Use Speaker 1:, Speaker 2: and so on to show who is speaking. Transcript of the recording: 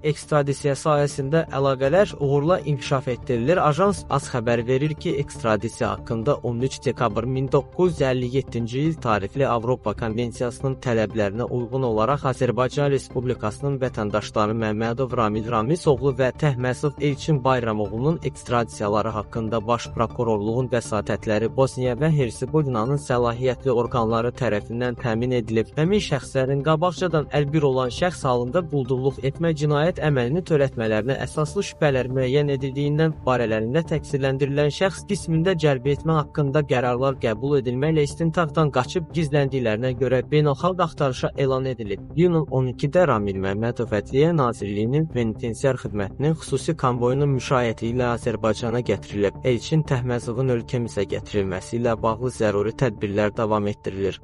Speaker 1: Ekstradisiya sahəsində əlaqələr uğurla inkişaf etdirilir. Ajans az xəbər verir ki, ekstradisiya haqqında 13 dekabr 1957-ci il tarixli Avropa Konvensiyasının tələblərinə uyğun olaraq Azərbaycan Respublikasının vətəndaşları Məmmədov Ramil Ramizoğlu və Təhməzov Elçin Bayramoğlunun ekstradisiyaları haqqında Baş Prokurorluğun vəsatətləri Bosniya və Herseqovinanın səlahiyyətli orqanları tərəfindən təmin edilib. Həmin şəxslərin qabaqcadan əlbir olan şəxs halında quldurluq etmə cinayət əməlini törətmələrinə əsaslı şübhələr müəyyən edildiyindən barələrində təqsirləndirilən şəxs qismində cəlb etmə haqqında qərarlar qəbul edilməklə istintaqdan qaçıb gizləndiklərinə görə beynəlxalq axtarışa elan edilib. İyunun 12-də Ramil Məmmədov Ədliyyə Nazirliyinin Penitensiar Xidmətinin xüsusi konvoyunun müşayiəti ilə Azərbaycana gətirilib. Elçin Təhməzovun ölkəmizə gətirilməsi ilə bağlı zəruri tədbirlər davam etdirilir.